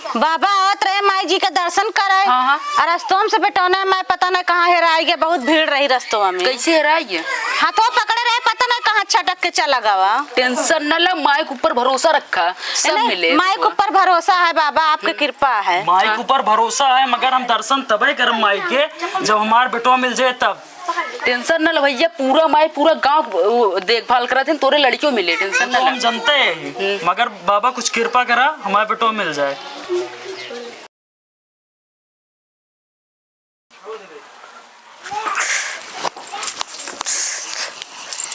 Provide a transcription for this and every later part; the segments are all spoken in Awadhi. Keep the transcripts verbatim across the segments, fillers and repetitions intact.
बाबा आवत रहे माई जी के दर्शन करे। हाँ, हाँ। और रस्तवा से बेटौना माई पता नहीं कहाँ हेराइ गए, बहुत भीड़ रही रस्तवा में। कैसे हेराइ गए? हाथवा पकड़े रहे, पता नहीं कहाँ छटक के चला गवा। Tension न ला, माई के ऊपर भरोसा रखा, सब नहीं, मिले माई के ऊपर भरोसा है बाबा, आपके कृपा है। माई के ऊपर भरोसा है, मगर हम दर्शन तबे करम माई के, जब हमार बेटवा मिल जाए तब। Tension न ला भैया, पूरा माई पूरा गाँव, उ, देखभाल करत हैं, तोरे लड़कियों मिले, tension न ला। हम जनते हैं, हम्म। मगर बाबा कुछ कृपा करा, हमार बेटवा मिल जाए।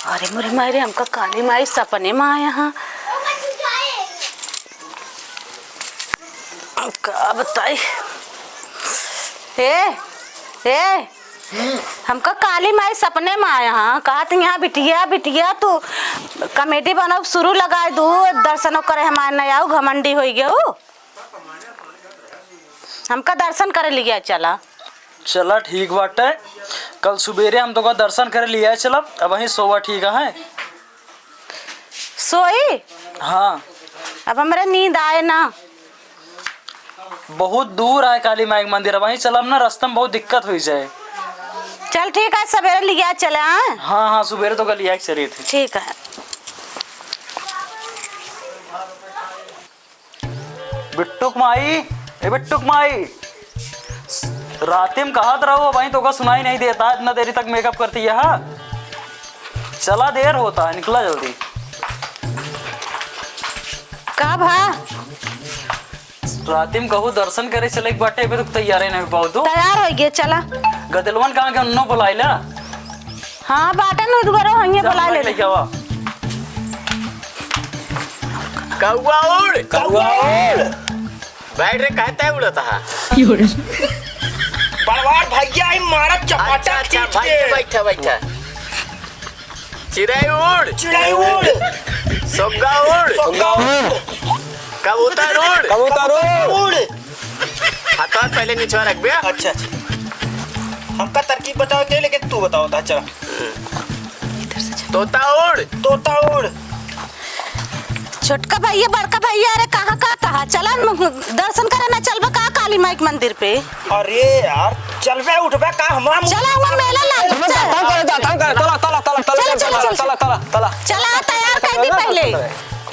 अरे मोरे माई रे, हमका काली माई सपने में आया हाँ। का बताई? ए, ए, हमका काली माई सपने में आया हाँ। कहत यहाँ बिटिया, बिटिया तू comedy बनाउ शुरू लगाए दू, दर्शनो करे हमारे न आऊ, घमंडी होई गयो। हमका दर्शन करे लिया चला। चला ठीक बाटे, कल सुबेरे हम तोका दर्शन करे लिया चलब। अबहीं सोवा ठीक है। सोई? हाँ। अब हमरे नींद आए ना। बहुत दूर आए काली माई के मंदिर, अबहीं चलब ना, रास्ता में बहुत दिक्कत होई जाए। चल ठीक है, सवेरे लिया चले, हाँ? हाँ, हाँ, सुबेरे तोका लिया के चली थी। ठीक है। बिट्टू क माई, ए बिट्टू क माई, राती में कहत रहो, अबहीं तोका सुनाई नहीं देता, इतना देरी तक makeup करती है, हाँ? चला, देर होता है, निकला जल्दी। का भा? राती में कहू दर्शन करे चले के बाटे, अबे तक तैयारे नहीं पाऊ तू। तैयार हो गए, चला। गदेलवन कहाँ के, उन्नो बुलाइला? हाँ, बाटे न उधरो, हइये चल, बुला ले। लेके आवा। कौआ उड़, कौआ उड़। बैठ रे, कहता है उड़त हा। बड़वार भैया, ई मारत चपाटा अच्छा, अच्छा, खींच के। बैठा, बैठा, बैठा। चिड़ै उड़। चिड़ै उड़। सोग्गा उड़। सोग्गा उड़। कबूतर उड़। कबूतर उड़। उड़। हाथ, हाथ पहले नीचे रख बे। अच्छा, अच्छा। हमका तरकीब बताओ थे, लेकिन तू बताओ था, चला। तोता उड़। तोता उड़। छोटका भैया, बड़का भैया, अरे कहाँ का तहा? चला न, दर्शन करे ना चलबा का काली माई के मंदिर पे? अरे यार, चलबे उठबे का, हमरा मुँह चला, हुआ मेला लाग चल। चला, चला, चला, चला, चला, चला, चला, चला, चला। चला, तैयार कर दी पहले।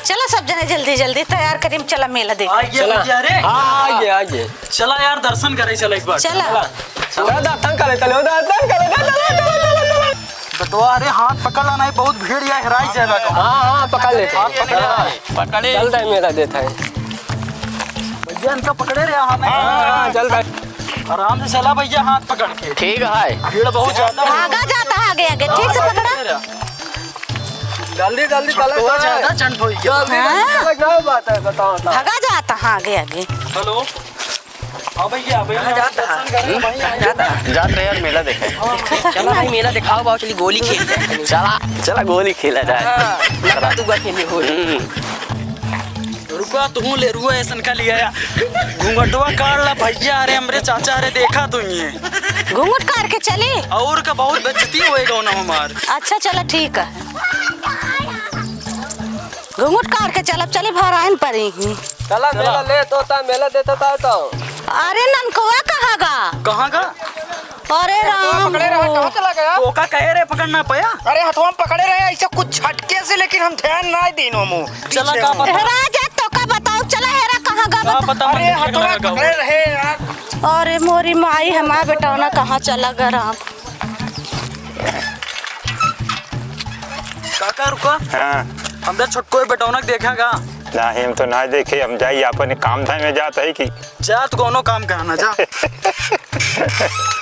चला, सब जने जल्दी, जल्दी तैयार करी, चला मेला देख। आ गया चला। भैया रे। हाँ, आ गया, आ गया। चला यार, दर्शन करे चला एक बार। चला। चला, दर्शन करे चलो, दर्शन करे, चला, चला, चला, चला। बेटवा, अरे हाथ पकड़ ला, नहीं बहुत भीड़ या हेराई जाएगा तो। हाँ, हाँ, पकड़ लेते हैं। हाथ पकड़ ला। हाँ, पकड़े। चलता है, मेला देता है। भैया, इनका पकड़े रे हाथ। हाँ, हाँ, चलता है। आराम से चला भैया, हाथ पकड़ के। ठीक है। भीड़ बहुत ज्यादा है। भागा जाता है आगे आगे, ठीक से पकड़ा। जल्दी, जल्दी, चला, छोटकवा चला। ज्यादा चंट होई गया। जल्दी, हाँ। जल्दी, चला, क्या बात है, बताओ, बताओ। भागा जाता है आगे आगे। हेलो। हाँ भैया, भैया, कहाँ जाता है? दर्शन कर रहे हैं भाई। कहाँ जाता है? जात रहे यार, मेला देखे। चला भाई, मेला देखाओ, बाबू, चली गोली खेल जाए। चला, चला, गोली खेला जाए। हाँ, लगा दूंगा खेलने गोली। हम्म। रुका, तू ले रुआ, ऐसन का लिया या? घूंघटवा काढ़ ला भैया, अरे हमरे चाचा, अरे देखा तू ये। घूंघट काढ़ के चली? और का बहुत बेइज्जती होएगा ना हमार। अच्छा, चला, ठीक है। घूंघट काढ़ के चलब, चली भराइन परी ही। चला, मेला ले, तोता मेला देता था तो। अरे ननकवा कहाँ गा? कहाँ गा? अरे राम पकड़े रहा, हो। कहाँ चला गया? तोका कहे रे पकड़ ना पाया? अरे हथवा में पकड़े रहे ऐसे कुछ झटके से, लेकिन हम ध्यान ना दीन हो मुँह। चला, पीछे का हो। पता? हेरा जा, तोका बताओ, चला हेरा कहाँ गा का बता। पता अरे मंदिर हथवा लगा पकड़े हुआ। रहे यार। अरे मोरी माई, हमार बेटौना कहाँ चला गा राम? काका रुका। हाँ। हम तो छोटको बेटौना के देखा गा। नहीं, हम तो ना देखे, हम जाई अपन काम धाम में जात है कि। जा, तू कोनो काम करा ना, जा।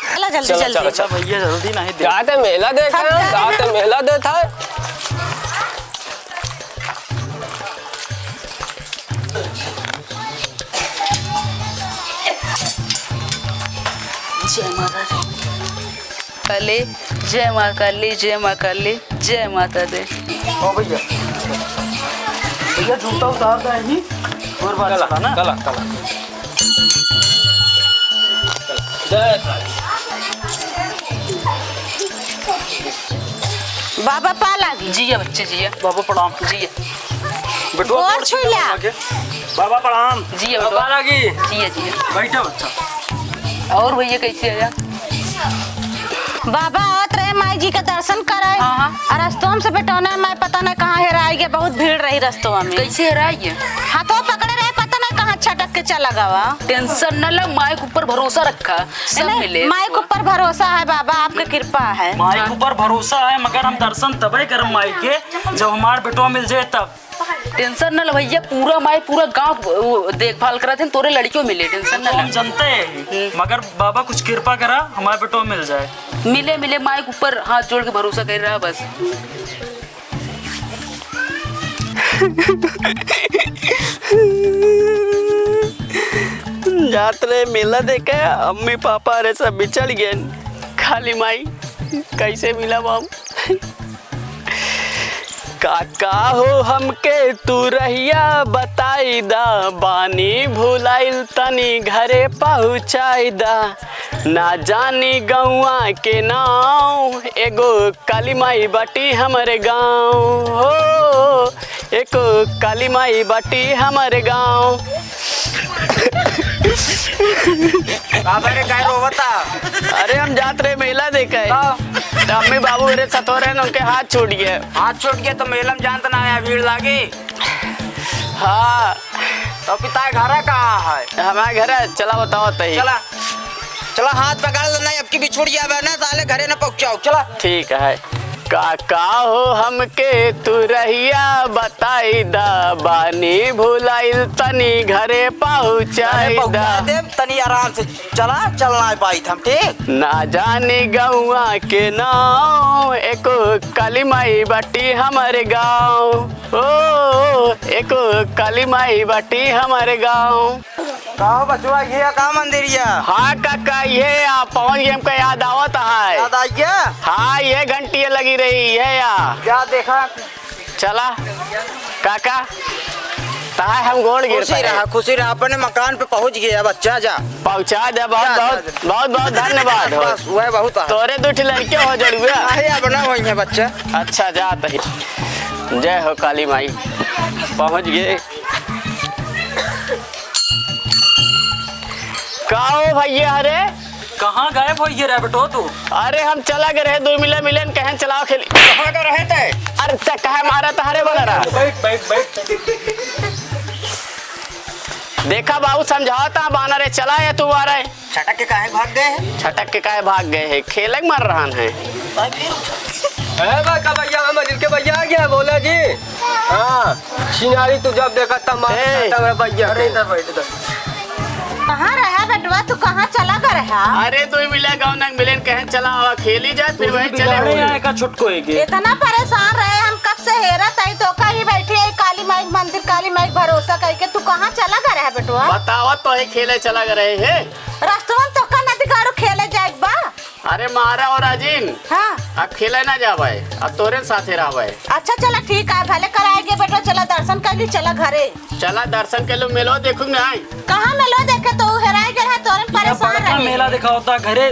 चला जल्दी, चला, जल्दी। चला, चला। भैया, जल्दी नहीं दे। जाते मेला देखा, थक गए। जाते मेला देखा। जय माता दी। काली, जय माँ काली, जय माँ काली, जय माता दी। हाँ भैया, भैया जूता उतार दे ही, और बात चला, चला ना। चला, चला। जय काली। बाबा पा लागी। जिया बच्चे, जिया। बाबा प्रणाम। जिया। बेटवा गोड़ गोड़ छुई ला। छुई ला। बाबा प्रणाम। जिया बाबा। बाबा लागी। जिया, जिया। बैठो बच्चा। और भैया कैसे आया? बाबा आवत रहे माई जी के दर्शन करे। हाँ, हाँ। और रस्तवा में से बेटौना माई पता नहीं कहाँ हेराई गए, बहुत भीड़ रही रस्तवा में। कैसे हेराई गए? हाथों पकड़े रहे, पता नहीं कहाँ छटक के चला गवा। टेंशन न लो, माई के ऊपर भरोसा रखा, सब नहीं, मिले। माई के ऊपर भरोसा है बाबा, आपके कृपा है। माई के ऊपर भरोसा है, मगर हम दर्शन तबे करम माई के, जब हमार बेटवा मिल जाए तब। टेंशन न ल भैया, पूरा माई पूरा गाँव वो देखभाल करत हैं, तोरे लड़कियों मिले, टेंशन न तो हम ल। जनते हैं, हम्म। मगर बाबा कुछ कृपा करा, हमारे बेटो मिल जाए। मिले, मिले, माई के ऊपर हाथ जोड़ के भरोसा कर रहा बस। जात रहे मेला देखे, अम्मी पापा रे सब बिछड़ गए। खाली माई कैसे मिला बाबू? काका हो हमके तू रहिया बताई दा, बानी भुलाइल तनी घरे पहुँचाई दा। ना जानी गौआ के नाव, एगो काली माई बाटी हमरे गाँव हो, एको काली माई बाटी हमरे गाँव। बाबा रे, काहे रोवता? अरे, हम जात रहे मेला देखे। हाँ। तो अम्मी बाबू मेरे सतो रहे न, उनके हाथ छूट गए। हाथ छूट गए तो मेला में जानत ना है, भीड़ लागी। हाँ। तो पिता घर कहाँ है? हमारे घर है, चला बताओ तही। चला, चला, हाथ पकड़ लो, नहीं अब की बिछुड़ जाबे ना, साले घरे ना पहुँचाओ, चला। ठीक है। काका हो हमके तू रहिया बताई दा, बानी भुलाइल तनी घरे पहुँचाई अरे बउआ दा। देव, तनी आराम से चला, चल ना पाइत हम, ठीक? ना जानी गौआ के नाव, एको काली माई बाटी हमरे गाँव। ओ, एको काली माई बाटी हमरे गाँव। का हो बचवा, ये का मंदिर या? हाँ काका, ये आ पहुँच गए, हमका याद आवत है। याद आ गया? हाँ, ये घंटिया लगी रही, ये या। जा देखा। चला काका, तहार हम गोड़ गिर खुशी रहा, खुशी रहा, अपने मकान पे पहुँच गया बच्चा, जा। पहुँचा दे, बहुत, जा, बहुत, जा, जा। बहुत, बहुत धन्यवाद हो। बस, वह बहुत है। तोरे दू ठे लड़के हो जड़ुआ। अरे, अपना वही है बच्चा। अच्छा, जा तही। जय हो काली माई, पहुँच गए। का हो भैया, अरे? कहाँ गायब होइ गए रहे बेटो तू? अरे हम चला गए रहे, दुइ मिले मिले न कहेन चलाओ खेली। कहाँ का रहे तै? अरे तै काहे मारा तहरे वाला रहा? बैठ, बैठ, बैठ। देखा बाबू समझावत है, बानर है, चला है तू आ रहे। छटक के काहे भाग गए हैं? छटक के काहे भाग गए हैं? खेले के मर रहन है। ए बा का भैया, हम अनिल के भैया आ गया, बोला जी। हाँ, छिनारी तू जब देखा तब मार ए। खाता मेरा भैया। अरे इधर बैठ, इधर। कहाँ रहा बेटवा, तू कहाँ चला गया रहा? अरे तू ही मिला गाँव नंग मिलेन कहेन चला आवा खेली जाए, फिर वही चले बिगाड़े हुए। आए का छुटको है के? इतना परेशान रहे हम, कब से हेरत आई तो कहीं बैठी है काली माई के मंदिर, काली माई के भरोसा करके। तू कहाँ चला गया रहा बेटवा? बतावा तो ही खेले चला गया रहे है। रस्तवन तो का नदी गाड़ू खेले जाए बा? अरे मारा और अजीन। हाँ। अब खेले ना जावे, अब तोरे साथे रहवे। अच्छा चला ठीक है, भले कराए गए बेटवा, चला दर्शन कर ली, चला घरे। चला दर्शन कर लो, मेलो देखूंगे आई। कहाँ मेलो देखे तो हेराए गए है, तोरे में परेशान रहे। मेला देखा होता घरे,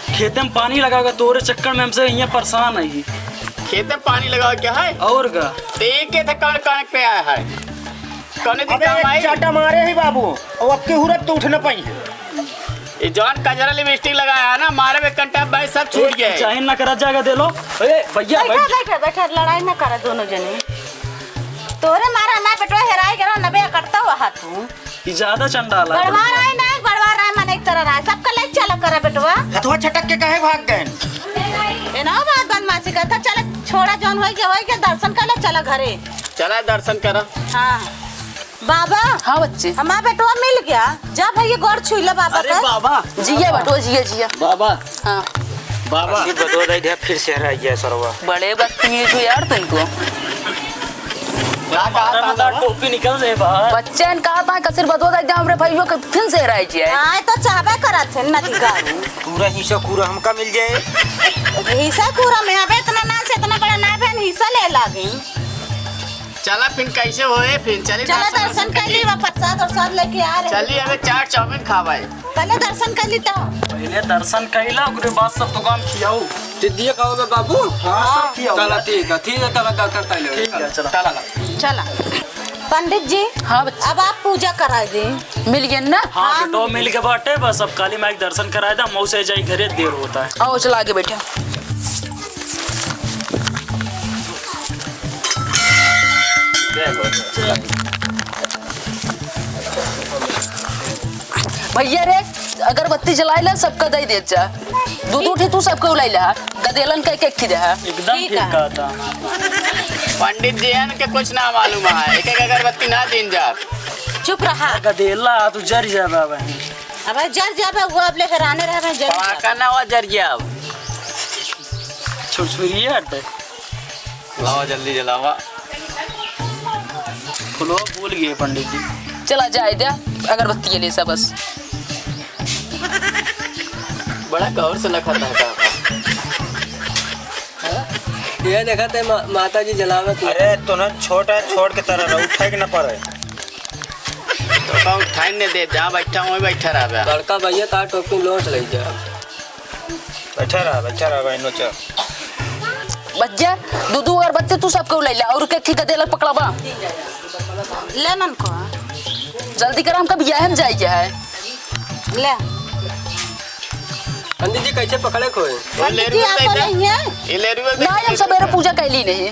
खेते में पानी लगा होगा, तोरे चक्कर में हमसे यहाँ परेशान है। खेते में पानी लगा क्या है? और का? तो एक के थे कण कण पे आया है। कने अबे दिखा एक भाई। चाटा मारे ही बाबू, और अब के हुरत तो उठ न पाई है। ये जौन कजरा लिपस्टिक लगाया है ना, मारे में कंटा भाई सब छूट गया है। चाहे ना करा जाएगा दे लो। ए भैया बैठा, बैठ। बैठा, बैठा, लड़ाई ना करा दोनों जने। तोरे मारा ना बेटवा हेराई गया, नबे अकड़ता हुआ हाथ तू। ये ज्यादा चंडाल है। बड़वार आए ना, बड़वार आए मन एक तरह रहा, सबका ले चला करा बेटवा। हथवा छटक के काहे भाग गए? ए ना बात बदमाशी करता, चला छोड़ा जौन होई के होई के दर्शन कर ले, चला घरे। चला दर्शन करा। हाँ। बाबा। हाँ बच्चे। हमारा बेटवा मिल गया। जा भैया गोड़ छुई ले बाबा अरे का। बाबा। जिया बेटवा, जिया, जिया। बाबा। हाँ। बाबा। फिर बदवा दे दिया, फिर से हरा गया सरवा। बड़े बदतमीज हो यार तुमको। का कहा था बाबा? टोपी निकल जाए बाहर। बच्चे ने कहा था कसर बदवा दे दिया हमरे भैया के फिर से हरा जाए। हाँ, तो चाहबे करा थे नदी का। पूरा हिस्सा पूरा हमका मिल जाए। हिस्सा पूरा में अबे इतना ना से इतना बड़ा ना बहन हिस्सा ले लागे। चला फिर कैसे होए, फिर चली चला दर्शन दर्शन कर कर ली, ली। वहाँ प्रसाद और साथ लेके आ रहे हैं। चली, अबे चाट चाउमीन खावाए। पहले दर्शन कर ली तो। पहले दर्शन कर ला, ओकरे बाद सब दुकान खियाऊ। दीदी का होगा बाबू? हाँ, सब खियाऊ। चला ठीक है, ठीक है, चला दर्शन कर ले। ठीक है, चला। चला। चला। पंडित जी, हाँ बच्चा। अब आप पूजा कराए दें। मिल गए ना? हाँ, हाँ, बेटो, मिल मिल गए। गए बाटे, बस अब काली माई के दर्शन कराए दा, मऊ से जाई घरे, देर होता है। आओ, चला आगे बैठा। भैया रे, अगरबत्ती जलाए ला, सबका दे दे जा। दू दू ठी तू सबके उलाई ला, गदेलन के एक एक ठी दे। एकदम ठीक ठीक है। कहा था। पंडित जी, इनके कुछ ना मालूम है, एक एक अगरबत्ती ना दीन जात। चुप रहा। गदेला, तू जर जाबा बहन। अबे जर जाबे, वो अब ले हेराने रहबे, जर पड़ाका जाबे। ना हुआ, जर गया अब। छुरछुरिया हटे। लावा, जल्दी जलावा। खुलो, भूल गए पंडित जी। चला जाए द्या, अगरबत्ती ले सा बस। बड़ा गौर से लखा था का। ये देखा ते मा-, माता जी जलावत है। अरे, तोना छोटा छोड़ के तरह रहो, उठाए के ना पड़े। तो का उठाए ने दे, जा बैठा, वहीं बैठा रह बे। बड़का भैया, तार टोपी लोट ले जा। बैठा रहा, बैठा रहा भाई, नोचा। बच्चा, दू दू अगरबत्ती तू सबके उलाई ला, और के खींच दे लग पकड़ाबा। ले नन को। जल्दी कर, हमका बियाह में जाए के है। ले। पंडित जी, कैसे पकड़े खोए? पंडित जी, आप बोले हैं? ये ले रुए, नहीं, हम सवेरे पूजा कैली नहीं।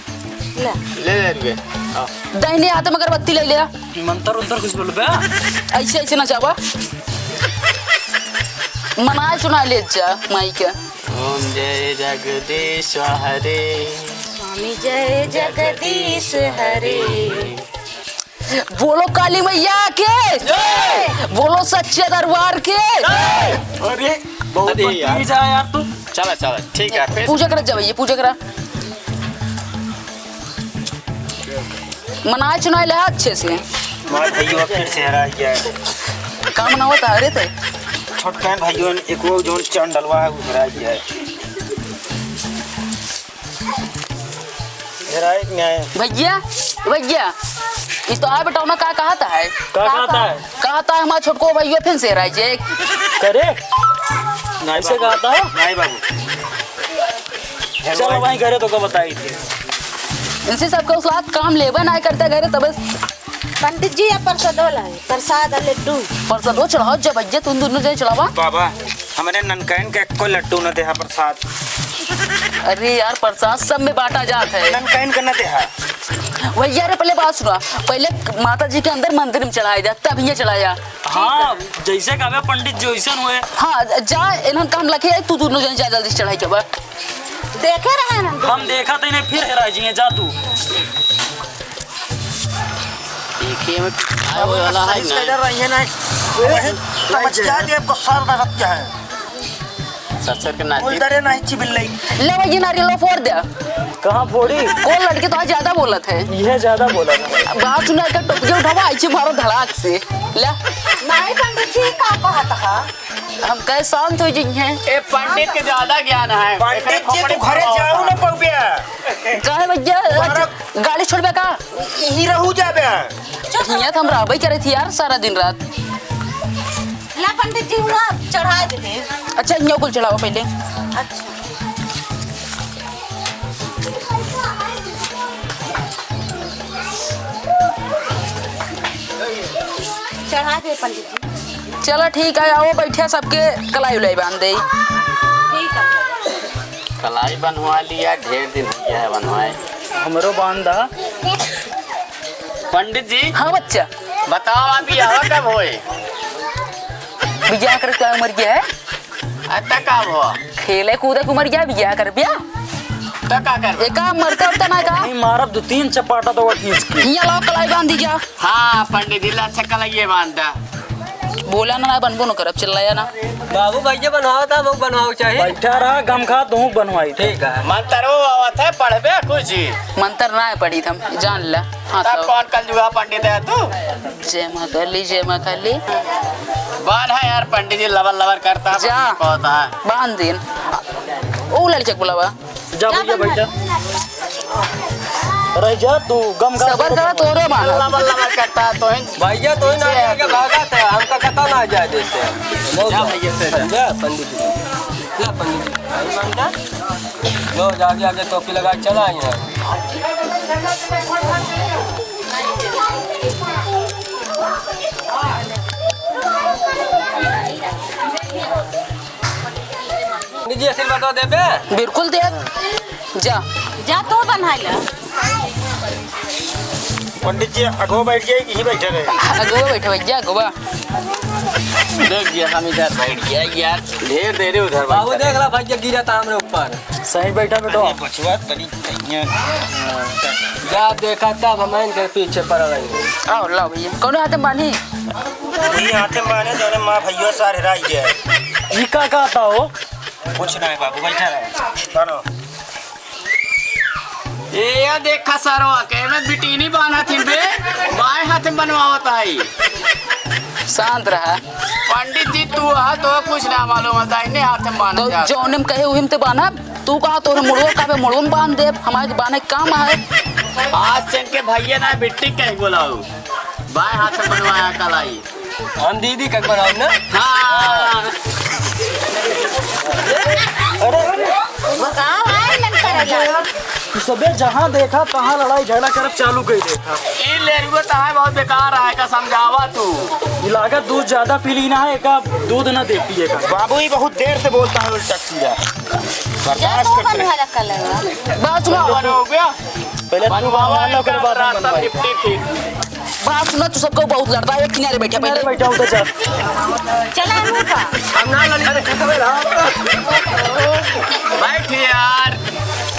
ले। ले, ले रुए। हाँ। दाहिने हाथ में अगरबत्ती ले ले। मंतर उंतर कुछ बोलबे? ऐसे, ऐसे ना जावा। मनाए सुनाए ले जा माई के। ओम जय जगदीश हरे। स्वामी जय जगदीश हरे। बोलो काली मैया के। जय। बोलो सच्चे दरबार के। जय। अरे, बहुत अरे यार। बदतमीज है यार तू। चला, चला, ठीक है, फिर। पूजा करा जाओ, ये पूजा करा। मनाए चुनाए ले अच्छे से। हमारे भैया फिर से हरा गया है। का मनावत है रे ते? छोटकन भैया ने एक वो जोन चंडलवा है, वो हरा गया है। हरा एक न्याय। भैया, भैया, इस तो आ बेटा ना का कहता है? का कहता है? कहता है हमारा छोटको भैया फिर से हरा जे। करे? नहीं ऐसे बाबू। कहता है? नहीं बाबू। चलो वहीं घरे तो को बताई थी। इनसे सबका उस रात काम लेबा ना करते घरे तबे। पंडित जी, ये प्रसादो लाए, प्रसाद और लड्डू। प्रसादो चढ़ाओ जब भैया तुम दोनों जने चढ़ावा। बाबा, हमरे ननकैन के एको लड्डू न देहा प्रसाद। अरे यार, प्रसाद सब में बांटा जात है। ननकैन के न देहा। भैया रे, पहले बात सुना, पहले माता जी के अंदर मंदिर में चढ़ाया जा, तब ये चढ़ाया। हाँ, जैसे कहबे पंडित जी वैसन होए। हाँ, जा, इन्हन काम लखे, तू दोनों जने जा जल्दी से चढ़ाई के बा। देखे रहे ना। हम देखा तो इन्हें फिर हेरा जिए, जा तू। देखिए, में आए हुए वाला है सही से ना। इधर रहिए ना। वही तो बच गया, ये गुस्सा रखत क्या है? सर, सर के नाचे। फूल दरे नहीं चिबिल्लई। ले भाई, ये नारियल फोड़ दे। कहाँ फोड़ी? कौन लड़के तो आज ज्यादा बोलत है? यह ज्यादा बोला था। बात सुना के टोपके उठावा, ऐसे मारो धड़ाक से। ले। नहीं पंडित जी, का कहत हा? हम कहे शांत हो जाइए। ए, पंडित के ज्यादा ज्ञान है। पंडित जी, तू घरे जाऊ ना पउबे। काहे भैया? तुम्हारा गाड़ी छोड़बे का? यहीं रहू जाबे। हियाँ तो हम रहबे करे थी यार, सारा दिन रात। ला पंडित जी, हुआ चढ़ा देते। अच्छा, हियाँ कुल चढ़ाओ पहले। अच्छा। चढ़ा दे पंडित जी। चला ठीक है, आओ बैठे, सबके कलाई उलाई बांध दे। ठीक है। कलाई बनवा लिया, ढेर दिन हो गया है बनवाए। हमरो बांधा। पंडित जी। हाँ बच्चा। बताओ, आप बियाह कब होए? बियाह करे का उम्र क्या है? अत्ता का हुआ? खेले कूदे के उम्र क्या, बियाह कर बियाह? तो का करबे? एका मरते उरते ना का? नहीं, मारब दो तीन चपाटा तो वो खींच के। हियाँ लाओ, कलाई बांध दी जा। हाँ, पंडित जी, ला अच्छा कलाइए बांध दा। बोला ना, ना बनबो न करब, चिल्लाया ना। बाबू भैया बनवाओ था, वो बनवाओ चाहे। बैठा रहा, गम खा, तू बनवाई। ठीक है। मंतरो आवत है, पढ़बे कुछ? मंतर ना है पढ़ी थम, जान ला। हाँ, तब तो। कौन कलजुगा पंडित है तू? जय माँ काली, जय माँ काली। बांध है यार, पंडित जी लबर लबर करता है, जा। बहुत है। बांध दिन। ओ लड़के को बुलावा। जा जा भैया, भैया। बैठा। रह जा, तू गम खा, सबर करा, तोरो मारा। लबर लबर करता है, तो ही भैया, तो ही ना आगे भागा था, हमका कता ना जाए देते हैं। बहुत जा जा। भैया से जा। जा, पंडित जी। जा, पंडित जी। लो, आगे, आगे टोपी लगा के चला यहाँ। जी, आशीर्वाद देबे? बिल्कुल देब। जा। जा तू बन्हाई ला। पंडित जी, अगो बैठ जाए, यहीं बैठे रहे। अगो बैठे, बैठ जा, अगवा। देख गया, हम इधर बैठ गया यार, ढेर देर उधर बाबू बैठा देख रहे। ला, भैया गिरा था हमरे ऊपर। सही बैठा बेटो। अरे बचवा, तनी कहिया। जा देखा तब हम इनके पीछे पड़ रहे हैं। आओ, लाओ भैया, कौन हाथ में बानी? वही हाथे में बाने, जौने माँ भैया सारे राई गए। ई का कहता हो? कुछ नहीं बाबू, बैठा रहे। बानो। ए, या देखा सरवा, के में बिटीनी बान्हा थिन बे, बाएं हाथ में बनवावत आई। शांत रहा। पंडित जी, तू आ, तो कुछ ना मालूम है, दाहिने हाथ में बान्हा तो जात। जौने में कहे, उही में ते बान्हा। तू कहा, तोरे मुड़वा का बे, मुड़वा में बांध देब, हमारे बान्हे काम है। आज से इनके भैया ना बिट्टी कहीं बोलाऊ, बाएं हाथ में बनवाया कलाई। हम दीदी का बनाओ ना। हाँ। अरे। वो का भाई मन करेला? तू सबे जहाँ देखा तहाँ लड़ाई झगड़ा करब चालू कर देता। ई लेरुआ तहां बहुत बेकार है, का समझावा तू। ई लागत दूध ज्यादा पी ली ना है, का दूध ना दे पिए का। बाबू ही बहुत देर से बोलता है उल्टा सीधा। जा बर्दाश्त तू करते हैं। बनवाला कलरवा। बात सुना। हो गया। पहले तू बनवावा, ओकरे बाद हम रास्ता बनवाई। फिफ्टी फिफ्टी। बात सुना, तू सबको बहुत लड़ता है, एक किनारे बैठा किनारे पहले। बैठा उधर जा। चला, मुंह का। हम ना लड़ी, अरे, खत्म है ना। बैठ यार।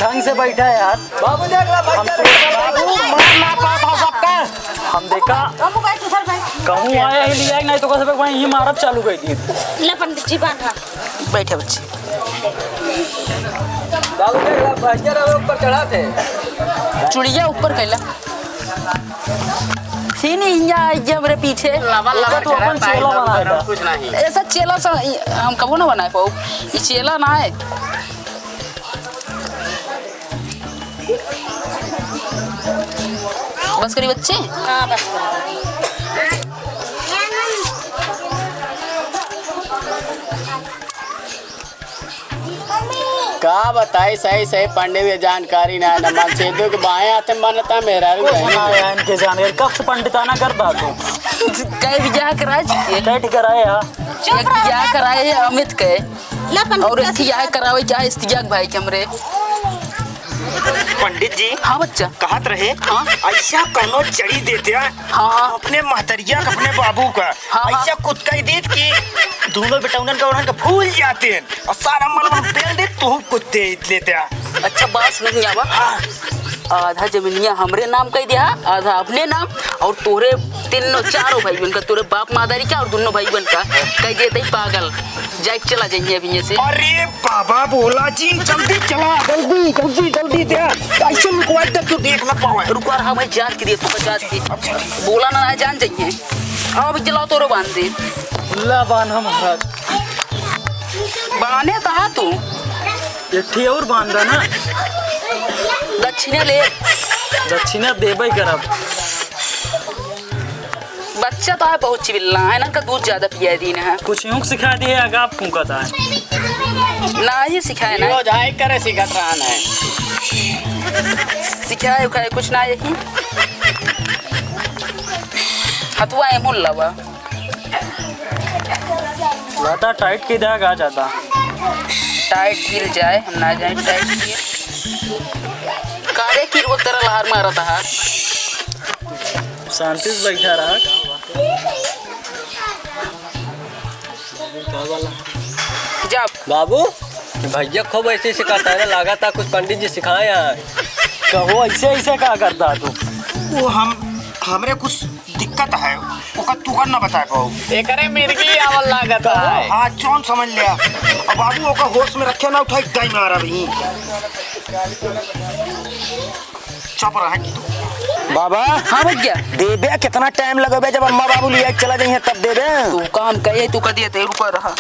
ढंग से बैठा है यार। बाबू देख ला, भाई हम जा तो रहे हैं। बाबू मार ना पाता सबका। हम देखा। बाबू बैठ, उधर बैठ। कहूँ आया ही लिया, नहीं तो कसबे भाई ही मारब चालू कर दिए। ले पंडित जी बांधा। बैठे बच्चे। बाबू देख ला, भैया रहे ऊपर चढ़ा थे। चुड़िया ऊपर कैला। सीनी इंजा आई जे हमरे पीछे। लावा, लावा, एका तू अपन चढ़ा चेला पाए, बना दे। कुछ नहीं। ऐसा चेला सा हम कबो ना बनाए पाऊ। ई चेला ना है। बस करी बच्चे। हाँ, बस करी। का बताई, सही सही पंडित के जानकारी ना है, न मन से दुख बाएं हाथे मनता मेहरारू कुछ बहन। ना है इनके जानकारी, कब से पंडिताना करता तू? कई बियाह कराए चुके। कई ठिकराए यार। चुप एक रहो, बियाह चुप कराए रहो। अमित के। ला पंडित और का एक बियाह आशीर्वाद। करावे जाए इस्तियाक भाई के हमरे। पंडित जी। हाँ बच्चा। कहत रहे, हाँ। ऐसा कौनो जड़ी देते हैं, हाँ, हाँ। अपने महतरिया का, अपने बाबू का, हाँ, हाँ। ऐसा कुछ कह देत कि दोनों बेटौनन का उन्हन का भूल जाते हैं और सारा मलबा बेल दे, तू कुछ दे लेते हैं। अच्छा, बात सुन के आवा। हाँ। आधा जमीनिया हमरे नाम कह दिया, आधा अपने नाम, और तोरे तीनों चारों भाई बहन का, तोरे बाप मादारी का और दोनों भाई बहन का कह दिए थे पागल। जाए के चला जाइए अभी यहाँ से। अरे बाबा भोला जी, जल्दी चला, जल्दी, जल्दी, जल्दी दे। कैसे लुकवाई तब तो देख ना पावे। रुको, हम जात के दिए, तू जात के। अच्छा, ठीक। बोला ना, ना जान जाइए। आओ अभी चलाओ तोरो बांध दे। ला बांध महाराज। बांधे कहा तू? एक ठे और बांध दे ना। दक्षिणा ले। दक्षिणा देबे करब। बच्चा तो है बहुत चिबिल्ला है ना, का दूध ज्यादा पिया दीन है। कुछ यूं सिखा दिए, अगर आप फूंकत है। ना ही सिखाए ना। यो जाए करे सिखत रहन है। सिखाए उखाए कुछ ना यही। हथुआ एमुल लवा। ज्यादा टाइट की दाग आ जाता। टाइट गिर जाए, हम ना जाए टाइट गिर। कारे की वो तरह लहर मारता है। शांति से बैठा रहा। जा। बाबू, भैया खूब ऐसे ऐसे करता है ना, लागत है कुछ पंडित जी सिखाए हैं। कहो ऐसे ऐसे का करता तू? वो हम, हमरे कुछ दिक्कत है, ओकर तुकर ना बता पाऊ। एकरे मिर्गी आवल लागत है। हाँ, जौन समझ लिया। अब बाबू ओकर होश में रखे ना उठाई, दाई मारा भी। चुप रहा कि तू। बाबा। हाँ भैया। देबे कितना टाइम लगबे, जब अम्मा बाबू लिया के चला जाइए तब देबे। तू काम कहे, तू कह दिए, ते रुका रहा।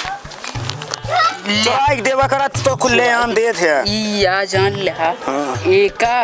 ले। चला एक देवा करा तो खुले आम देत है। ई या जान ले हा। हाँ। एका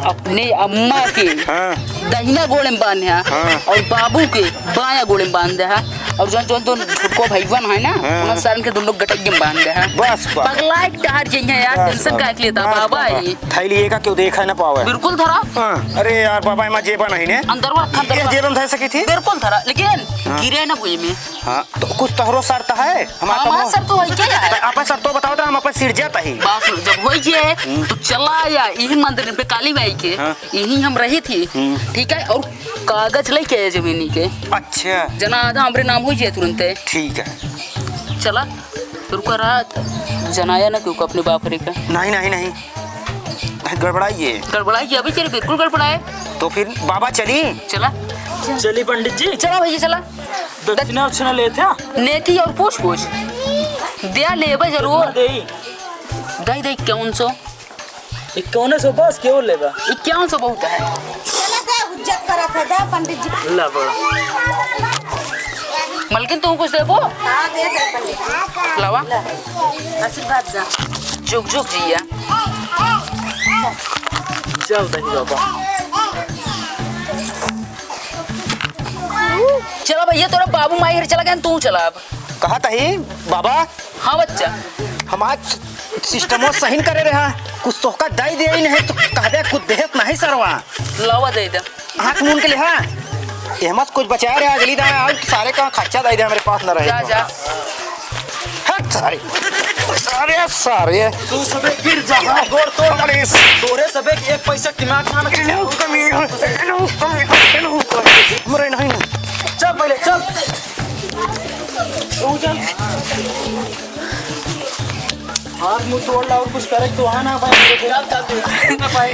अपने अम्मा के हाँ। दहिना गोड़े में बांध है हाँ। और बाबू के बाया गोड़े में बांध है। और जौन, जौन, जौन फुटको भइवन है ना, हाँ। उन्हें सारन के दुनो गटक के बांध दे, हाँ। बस, बस। पगला एक टहर जइहे यार, बस, tension बस। काहे के लेता, बस, बाबा बस। ई। थैली एका केहू देखा ना पावे। बिल्कुल धरा। हाँ। अरे यार, बाबा, एमा जेबा नहीं ने। अंदर वो रखा, अंदर ये वो। जेब में धर सकी थी? बिल्कुल धरा, लेकिन हाँ। गिरे ना भुई में। हाँ, तो कुछ तोहरो शर्त है, हमार हाँ, कबो। हमार शर्त तो है क्या यार? तो अपन शर्त तो बताओ, तो हम अपन सिरजत ही। बात सुन, जब होई जे, हम्म। तो चला या यही मंदिर पे काली माई के, हाँ। यही हम रही थी, हम्म। ठीक है? और कागज लेके आए जमीनी के। अच्छा। जना आधा हमरे नाम हो जाए तुरंते। ठीक है। चला, रुका रहा, जनाया ना क्यों अपने बाप रे का। नहीं, नहीं, नहीं। गड़बड़ाई है। गड़बड़ाई है, अभी चल, बिल्कुल गड़बड़ाए। तो फिर बाबा चली? चला। चली पंडित जी। चला भैया, चला। दक्षिणा उक्षिणा लेते हैं। नेकी और पूछ पूछ। दिया लेबे जरूर। दे। दे दे इक्यावन सौ। इक्यावन सौ बस, केहू लेबा? इक्यावन सौ बहुत है। चला दे, इज्जत करत है, दे पंडित जी। ला बड़ा। मलकिन, तू कुछ देबो? हाँ, दे दे पंडित जी। लावा। ला। आशीर्वाद दा। जुग जुग जिया। चल दही बाबा। चला भैया, तोरा बाबू माई घर चला गए, तू चला अब। कहा तही बाबा? हाँ बच्चा। हमार सिस्टमो सही न करे रहा, कुछ तोहका दे दे ही नहीं तो कहबे कुछ देहत नहीं सरवा। लावा दे दे। हाथ मुन के ले, हाँ। ये हमस कुछ बचाए रहे, अगली दाएं आउ सारे का खर्चा दे दे, हमरे पास न रहे जा, तो। जा। हट सारे। अरे सारे। तू सबे गिर जा, हाँ, गोड़ तोड़। अरे तोरे सबे के एक पैसा दिमाग ना लगे। मरे नहीं। चल पहले, चल। तू चल। हाथ मुंह तोड़ ला और कुछ करे तो आना भाई। चल, चल, चल। ना भाई।